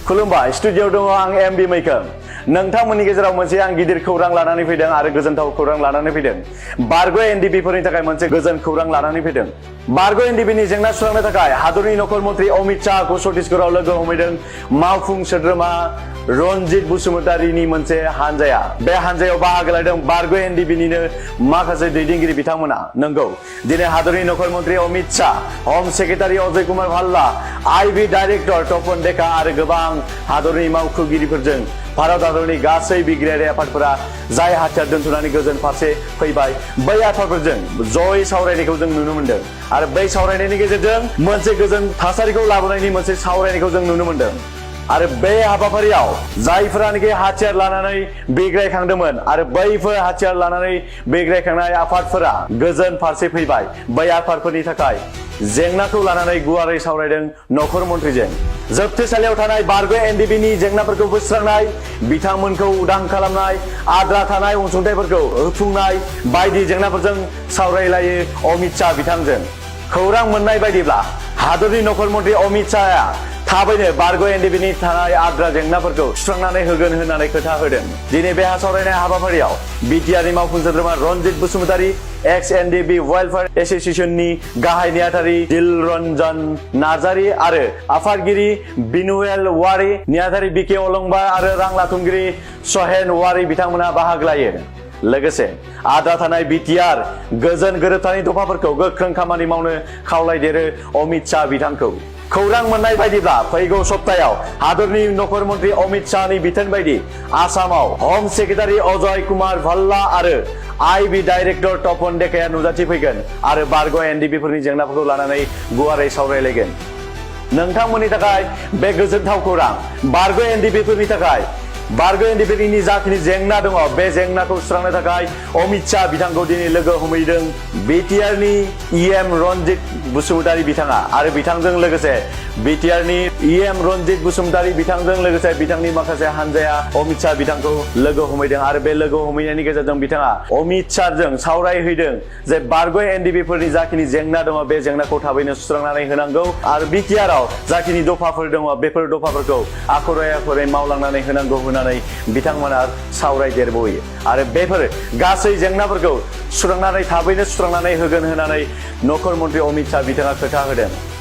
खुलुमबाय स्टुडिअ दङ आं एमबी मैखोम नोंथांमोननि गेजेराव मोनसे आं गिदिर खौरां लानानै फैदों आरो गोजोनथाव खौरां लानानै फैदों बारग' एनडिबि फोरनि थाखाय मोनसे गोजोन खौरां लानानै फैदों बारग' एनडिबि नि जेंना सुस्रांनो थाखाय हादरनि नखर मन्त्रि अमित शाहखौ छत्तीसगढ़आव लोगो हमहैदों मावफुं सोद्रोमा रनजित बसुमतारीनि मोनसे हानजाया बे हानजायाव बाहागो लादों बारग' एनडिबि निनो माखासे दैदेनगिरि बिथांमोना नंगौ दिनै हादरनि नखर मन्त्रि Amit Shah home secretary Ajay Kumar Bhalla IB director Tapan Deka आरो गोबां हादरनि मावख'गिरिफोरजों भारत हादरनि गासै बिग्रायारि आफादफोरा जाय हाथियार दोनथ'नानै गोजोन फारसे फैबाय बै आफादफोरजों जयै सावरायनायखौ जों नुनो मोनदों आरो बै सावरायनायनि गेजेरजों मोनसे गोजोन थासारिखौ लाबोनायनि मोनसे सावरायनायखौ जों नुनो मोनदों आरो बे हाबाफारियाव जायफोरानोखि हाथियार लानानै बिग्रायखांदोंमोन आरो बैफोर हाथियार लानानै बिग्रायखांनाय आफादफोरा गोजोन फारसे फैबाय बै आफादफोरनि थाखाय जेंनाखौ लानानै गुवारै सावरायदों नखर मन्त्रिजों जोबथेसालियाव थानाय बारग' एनडिबि नि जेंनाफोरखौ बोस्रांनाय बिथांमोनखौ उदां खालामनाय आद्रा थानाय अनसुंथाइफोरखौ होफुंनाय बायदि जेंनाफोरजों सावरायलायो अमित शाह बिथांजों खौरां मोननाय बायदिब्ला हादरनि नखर मन्त्रि अमित शाहआ थाबैनो बारग' एनडिबि नि थानाय आद्रा जेंनाफोरखौ सुस्रांनानै होगोन होननानै खोथा होदों दिनै बे सावरायनाय हाबाफारियाव बिटिआरनि मावफुं सोद्रोमा रनजित बसुमतारी एक्स एनडिबि वेलफेयार एसोसिएशननि गाहाय नेहाथारि दिलरन्जन नार्जारी आरो आफादगिरि बिनुएल वारी नेहाथारि बिके अलंबा आरो रां लाथुमगिरि सहेन वारी बिथांमोना बाहागो लायो लोगोसे आद्रा थानाय बिटिआर गोजोन गोरोबथानि दफाफोरखौ गोख्रों खामानि मावनो खावलायदेरो अमित शाह बिथांखौ खौरां मोननाय बायदिब्ला फैगौ सप्तायाव हादरनि नखर मन्त्रि अमित शाहनि बिथोन बायदि आसामाव होम सेक्रेटारि अजय कुमार भाल्ला आरो आईबी डाइरेक्टर तपन डेकाया नुजाथिफैगोन आरो बारग' एनडिबि फोरनि जेंनाफोरखौ लानानै गुवारै सावरायलायगोन नोंथांमोननि थाखाय बे गोजोनथाव खौरां बारग' एनडिबि फोरनि थाखाय बारग' एनडिबि नि जाखिनि जेंना दङ बे जेंनाखौ सुस्रांनो थाखाय अमित शाह बिथांखौ दिनै लोगो हमहैदों बिटिआरनि इएम रनजित बसुमतारी बिथाङा आरो बिथांजों लोगोसे बिटिआरनि इएम रनजित बसुमतारी बिथांजों लोगोसे बिथांनि माखासे हानजाया अमित शाह बिथांखौ लोगो हमहैदों आरो बे लोगो हमहैनायनि गेजेरजों बिथाङा अमित शाहजों सावरायहैदों जे बारग' एनडिबि फोरनि जाखिनि जेंना दङ बे जेंनाखौ थाबैनो सुस्रांनानै होनांगौ आरो बिटिआरआव जाखिनि दफाफोर दङ बेफोर दफाफोरखौ आखरै आखरै मावलांनानै होनांगौ होननानै बिथांमोना सावरायदेरबोयो आरो बेफोर गासै जेंनाफोरखौ सुस्रांनानै थाबैनो सुस्रांनानै होगोन होननानै नखर मन्त्रि अमित शाह बिथाङा खोथा होदों